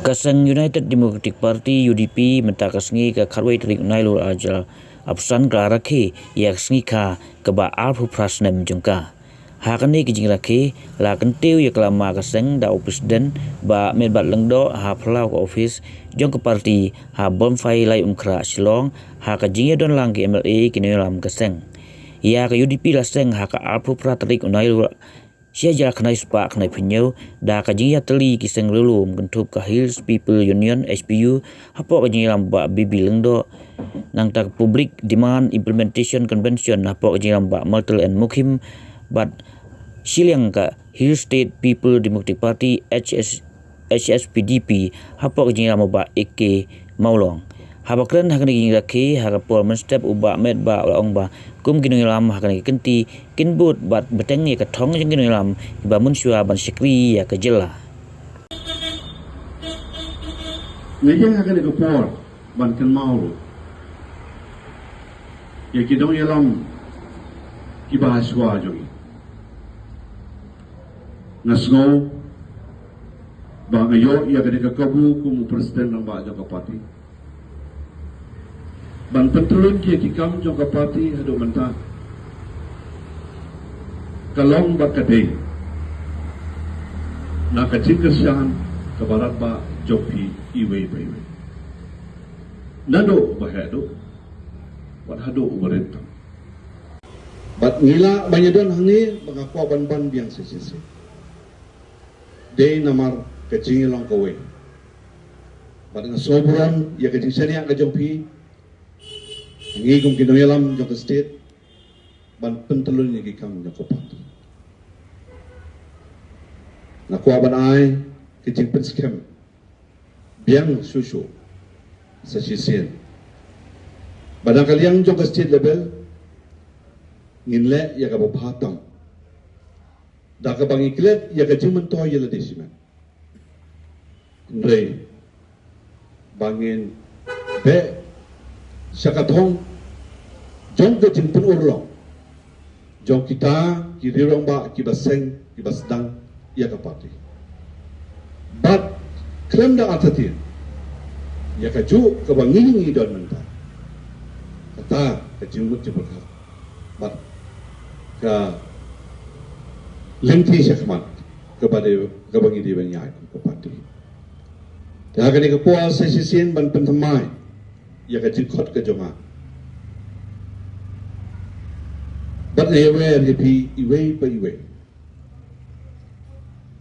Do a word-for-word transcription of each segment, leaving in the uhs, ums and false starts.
Ka seng United Democratic Party, U D P, mynta ka sngi ka khatwei tarik u Nailur arhajar arphew san ka la rakhe ïa ka sngi kha kaba arphew phra snem jong ka. Ha kane ka jingrakhe la kyntiew ïa ka lama ka seng da u President Bah Metbah Lyngdoh ha phyllaw ka office jong ka party ha Bonfire Laitumkhrah, Shillong, ha ka jingïadon lang ki M L A, ki nongïalam ka seng. Ïa ka U D P la seng ha ka arphew phra tarik u Nailur shi hajar khyndai spah khyndai phew hynñiew da ka jingïatylli ki seng riewlum kynthup ka Hills People Union, H P U, hapoh ka jingïalam Bah B B Lyngdoh, nangta ka Public Demand Implementation Convention hapoh ka jingïalam Bah Martel N Mukhim, bad shiliang ka Hill State People Democratic Party, H S, H S P D P, hapoh ka jingïalam Bah A K Mawlong. Haba kren ha kane ka jingrakhe ha ka por mynstep, u Bah Metbah u la ong ba kum ki nongïalam ha kane ka kynti kin bud bad bteng ïa ka thong jong ki nongïalam kiba mynshuwa ban shakri ïa ka jylla. Nga ïeng ha kane ka por ban kynmaw ruh ïa ki nongïalam kiba ha shuwa jong ngi. Nga sngew ba nga ïoh ïa kane ka kabu kum u President rangbah jong ka party ban pyntylun ki, ki kam jong ka party haduh mynta. Ka long bad ka dei na ka jingkyrshan kaba radbah jong phi iwei pa iwei, naduh uba heh duh bad haduh uba rit tam. Bad ngi lah ban ïadon hangne ba nga kwah ban ban biang sa shisien. Dei namar ka jingïalong kawei. Bad nga sngewburom ïa ka jingshaniah ka jong phi, ngi kum ki nongïalam jong ka state, ban pyntylun ïa ki kam jong ka party. Nga kwah ban ai ka jingpynskhem biang shuh shuh sa shisien ba na ka liang jong ka state level ngin leh ïa kaba bha tam da kaba ngi klet ïa ka jingmyntoi ïa lade shimet. Hynrei ba ngin beh sha ka thong jong ka jingpynurlong jong kita ki riewrangbah kiba seng, kiba sdang ïa ka party. Bad khlem da artatien ïa kajuh kaba ngi, ngi don mynta, kata ka jingmut jingpyrkhat bad ka lynti shakhmat kaba dei, kaba ngi dei ban ïaid kum ka party. Te ha kane ka por sa shisien ban pynthymmai ïa ka jingkhot ka jong nga bad nga ïawer ïa phi iwei pa iwei.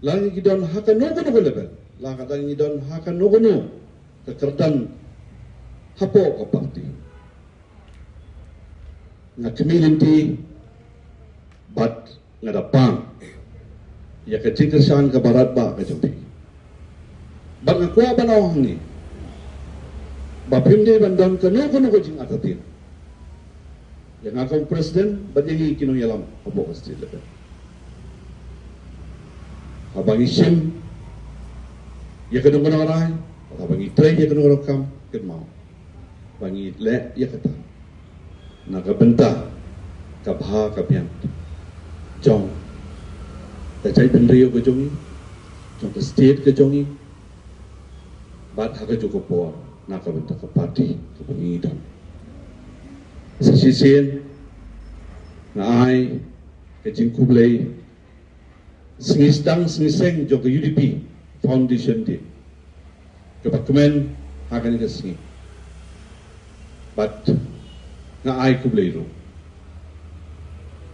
Lada ngi don ha kano kano ka level, lada ngi don ha kano kano ka kyrdan hapoh ka party, nga khmih lynti bad nga da pan ïa ka jingkyrshan kaba radbah ka jong phi. Bad nga kwah ban ong hangne ba phim dei ban don kano kano ka jingartatien ïa nga kum president bad ïa ngi ki nongïalam hapoh ka state level. Haba ngi shim ïa ka dong ka nongrai, haba ngi trei ïa ka dong ka kam, kynmaw ba ngi leh ïa kata na ka bynta ka bha ka biang jong ka jaitbynriew ka jong ngi, jong ka state ka jong ngi, bad ha kajuh ka por na ka bynta ka party kaba ngi don. Sa shisien nga ai ka jingkhublei sngi sdang sngi seng jong ka U D P Foundation Day kaba kmen ha kane ka sngi. Bad nga ai khublei ruh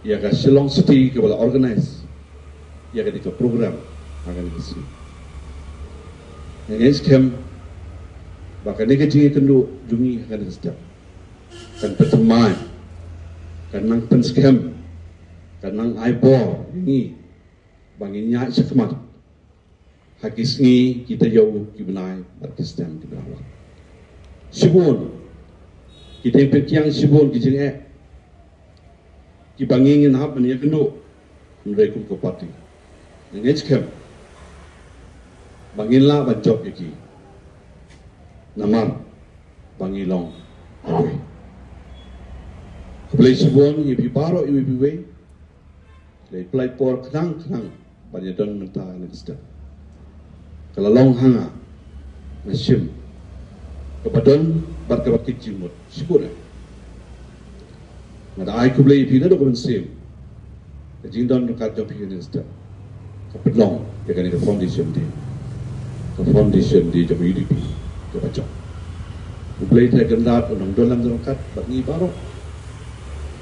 ïa ka Shillong City kaba la organise ïa kane ka program ha kane ka sngi. Nga ngeit skhem ba kane ka jingïakynduh jong ngi ha kane ka step kan pynthymmai, kan nang pynskhem, kan nang ai bor ïa ngi ba ngin ïaid shakhmat ha ki sngi, ki taïew, ki bnai bad ki snem kiba la wan. Shibun ki diengpyngkiang, shibun ki jingeh kiba ngi ngin hap ban ïakynduh, hynrei kum ka party nga ngeit skhem ba ngin lah ban jop ïa ki namar ba ngi long kawei. Khublei shibun ïa phi baroh iwei pa iwei. Lei pynlait por khnang khnang ban ïadon mynta ha kane ka step. Ka la long ha nga Nga shim kaba don bad kaba kit jingmut. Shukor. Nga da ai khublei ïa phi naduh kaba mynsiem. Ka jingdon ryngkat jong phi kane ka step ka pynlong ïa kane ka foundation day, ka foundation day jong U D P kaba jong. U Blei Trai Kynrad un nang don lang ryngkat bad ngi baroh.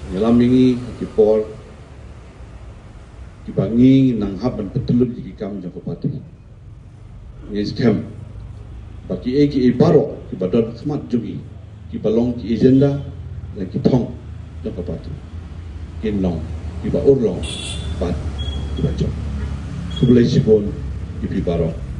Ngi lam ïa ngi ha ki por kiba ngi nang hap ban pyntyllut ïa ki kam jong ka party. Ngi skhem ba kiei kiei baroh kiba don ha khmat jong ngi, kiba long ki agenda ne ki thong jong ka party, kin long kiba urlong bad kiba jop. Khublei shibun ïa phi baroh.